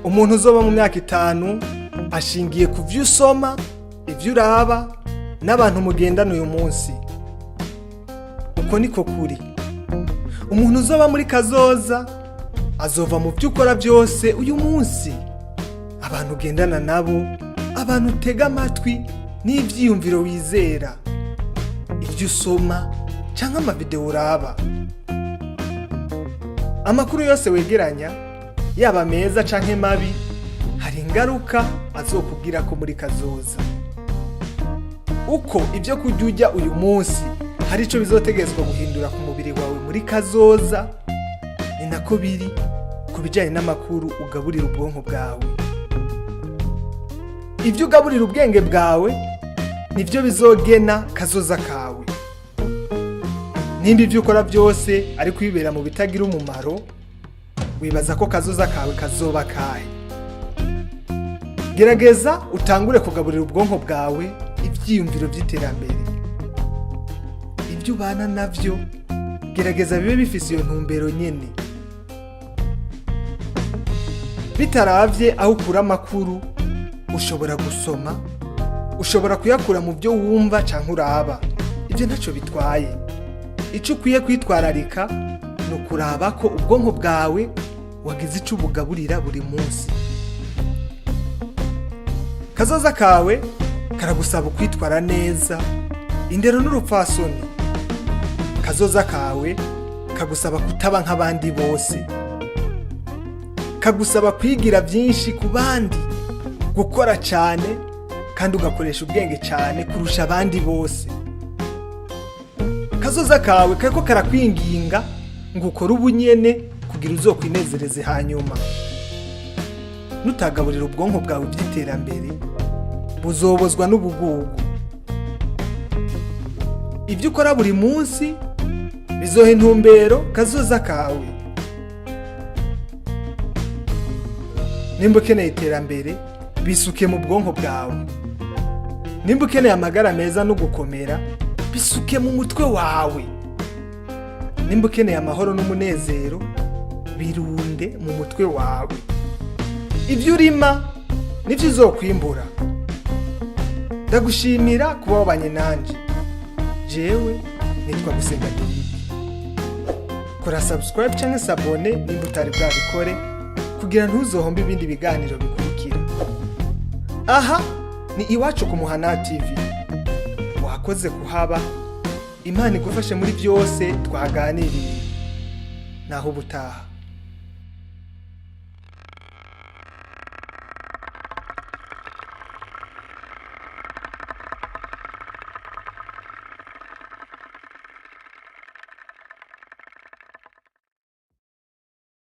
Umuntu uzoba mu myaka 5 ashingiye ku vyo usoma, ivyo uraba n'abantu mugendana uyu munsi. Uko niko kuri. Umuntu uzoba muri kazoza azova mu byo ukora byose uyu munsi. Abantu ugendana nabo, abantu utega amatwi n'ivyiyumviro wizera, ibyo usoma canke amavideo uraba. Amakuru yose wegeranya, yaba meza canke mabi, hari ingaruka azokubwira ko muri kazoza. Uko ibyo kurya urya uyu munsi hari ico bizotegerezwa guhindura ku mubiri wawe muri kazoza, ni nako biri ku bijanye n'amakuru ugaburira ubwonko bwawe. Ibyo ugaburira ubwenge bwawe nibyo bizogena kazoza kawe. Nimba ibyo ukora byose ari kwibera mu bitagira umumaro, wibaza ko kazoza kawe kazoba kahe? Gerageza utangure kugaburira ubwonko bwawe ibyiyumviro by'iterambere. Ibyo ubana navyo gerageza bibe bifise iyo ntumbero nyene. Bitaravye aho ukura amakuru, ushobora gusoma, ushobora kuyakura mu byo wumva canke uraba, ibyo ntacyo bitwaye. Ico ukwiye kwitwararika ni ukuraba ko ubwonko bwawe wagize ico ubugaburira buri munsi. Kazoza kawe karagusaba kwitwara neza, indero n'urupfasoni. Kazoza kawe kagusaba kutaba nk'abandi bose, kagusaba kwigira byinshi ku bandi, gukora cyane kandi ugakoresha ubwenge cyane kurusha abandi bose. Kazoza kawe kariko karakwinginga ngo ukore ubunyene kugira uzokwinezereze hanyuma. Nutagaburira ubwonko bwawe iby'iterambere, buzobozwa n'ubugugu. Ibyo ukora buri munsi bizoha intumbero kazoza kawe. Nimba ukeneye iterambere, bisuke mu bwonko bwawe. Nimba ukeneye amagara meza no gukomera, bisuke mu mutwe wawe. Nimba ukeneye amahoro n'umunezero, birunde mu mutwe wawe. Ibyo urima nibyo uzokwimbura. Ndagushimira kuba wabanye nanje. Jewe nitwa Gusenga Derike. Kora subscribe canke s'abonner nimba utari bwabikore, kugira ntuzohombe ibindi biganiro bikurikira. Aha ni Iwacu ku Muhana TV. Wakoze kuhaba. Imana igufashe muri byose twaganiriye. Naho ubutaha.